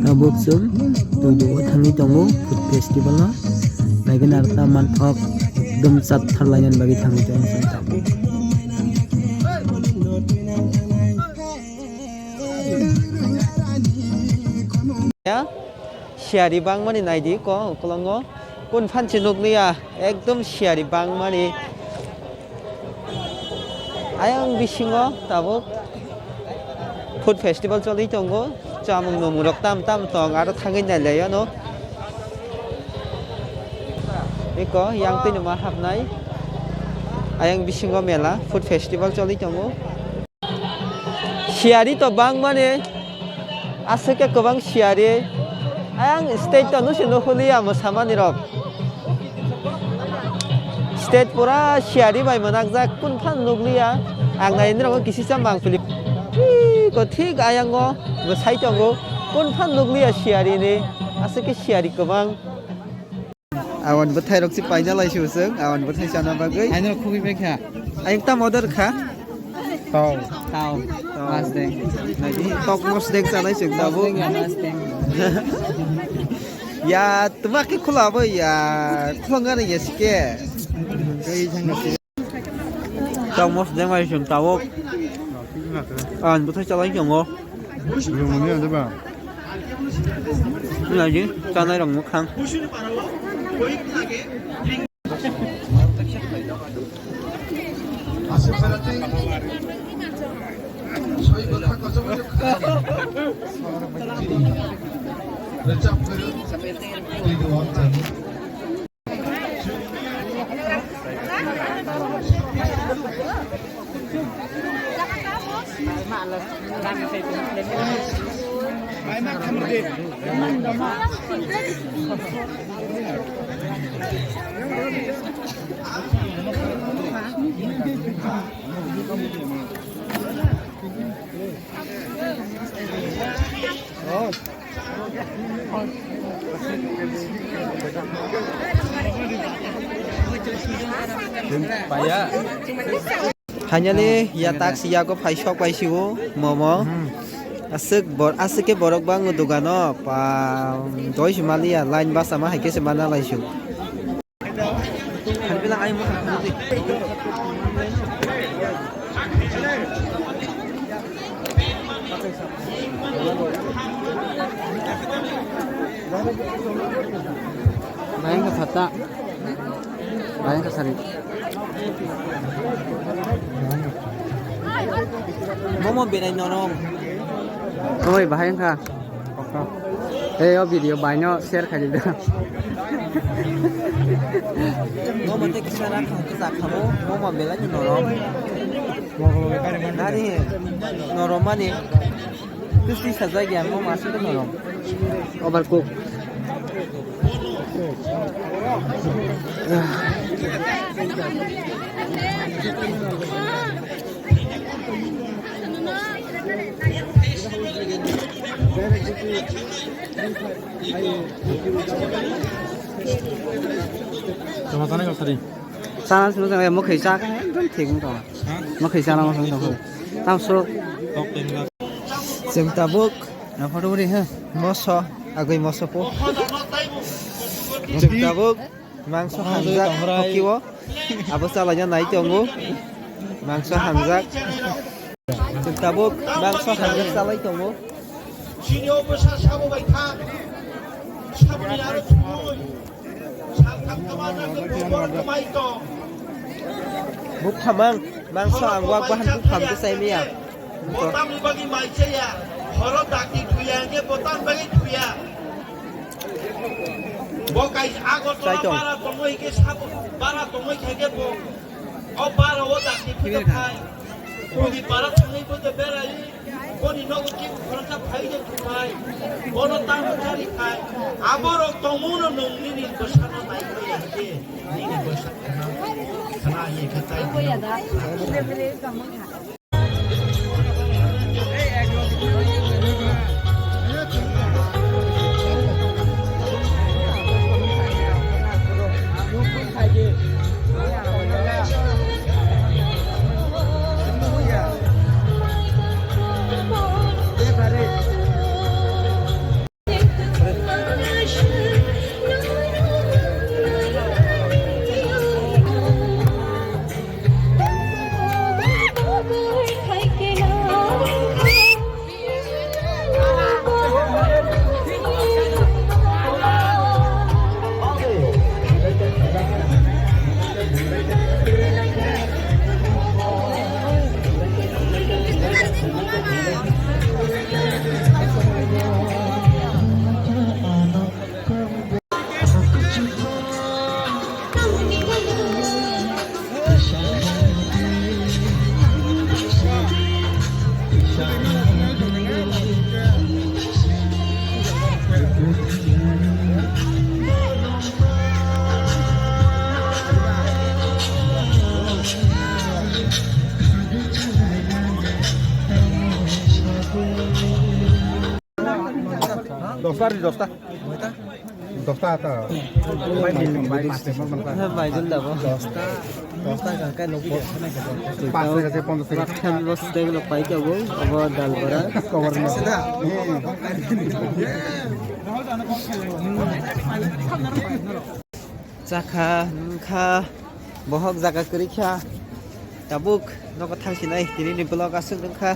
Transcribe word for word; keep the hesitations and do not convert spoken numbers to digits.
Tabuk chwng Tuiduo thangwi tongo food festival o. Naigwna rwkha manthok, ekdom chat tharlainani bagwi thangwi tongo chwng tabuk. Ya, siyari bangmani naidi ko ukolongo. Kun phanchi nukliya, ekdom siyari bangmani. Ayang bisingo tabuk food festival choli tongo, chamung nungmung rok tam tam tong, aro thangwi nailai ano. Eko yang twi numa hapnai, ayang bisingo mela food festival choli tongo. Siyari to bangmani, aswk khe kwbang siyari. Ayang stage to nusi nukhuli ya mwsamani rok. Stage pura siyari bai mwnakjak, kun phan nukliya. Ang nai nirok kisi cha mangpili. Ih, ko thik ayango bwsai tongo. Kun phan nukliya siyari ni. Aswk khe siyari kwbang. Awan bwthai rok si paina lai si usung, awan bwthai chana bagwi. Aino khugui bai kha. Ayang tam order kha. Tau. Tau. Tau. Mas deng. Nagi tok mos deng chanai chwng tabuk. Mas deng, ya, mas deng. Ya, tuma khe khula bo ya, khulong gana ya sike. Tau mos deng bai chwng tabuk. Ang bwthai chalai tongo. Nagi chanai rok mukhang. Finally, ya taksi yago phai sok pai sigo momo. Aswk bor-, aswk khe borok bango dogano, pa, doi si maliya, line basa ma hai khe se mana lai su. Bayang ka sata. Bayang ka sari. Momo berai norom. Oi, bahai wngkha. Ei, o video baino share khai di da. Momo tei kisa rakha kisa khamo, momo belai no norom. Nari norom mani. Twi sajak ya, momo aswk norom. Overcook. Tama tani kau sari. Sana sunu tang ya, mokhe sa ekdom thik wng tong. Ha? Mokhe sa nang tong. Tam so. Tok ten la. Chwng tabuk, na photo ri ha. Moso, agwi moso po. Chwng tabuk, mangso hanjak hokiwo. Abo chalaina nai tongo. Mangso hanjak. Chwng tabuk, mangso hanjak chalai tongo. Chini o bwsa sabo bai kha. Saboni aro thumui. Saltham kwmajak khe bo borok kwmai tong. Bukhamang, mangso ang wak bahan bukham khe chai maya. Bo tamni bagwi mai chaya. Horo dakti thuya hwnkhe bo tamni bagwi thuya. Bo kai Agartala bara tongwi khe sabo, bara tongwi khe khe bo. O bara o dakti thuya khai. Boni para thangwi bo de berai. Boni nogo kibu khoroksa phai de thumai. Bono tamo chari khai. Aborok tongmungno nwng nini bwsano nai khoya khe. Nini bwsa khana, khana ye khe tai. Dosta ari dosta. Dosta ata. Baigul dabo. Dosta. Dosta ka kai nokbo. Pas taka se ponchas taka. Rakshan bos tag lo pai ka bo. Abo dal bora. Cover na. Chakha, wngkha, bohok jaga kwrwi kha. Tabuk nogo thang sinai, tini ni vlog aswk wngkha.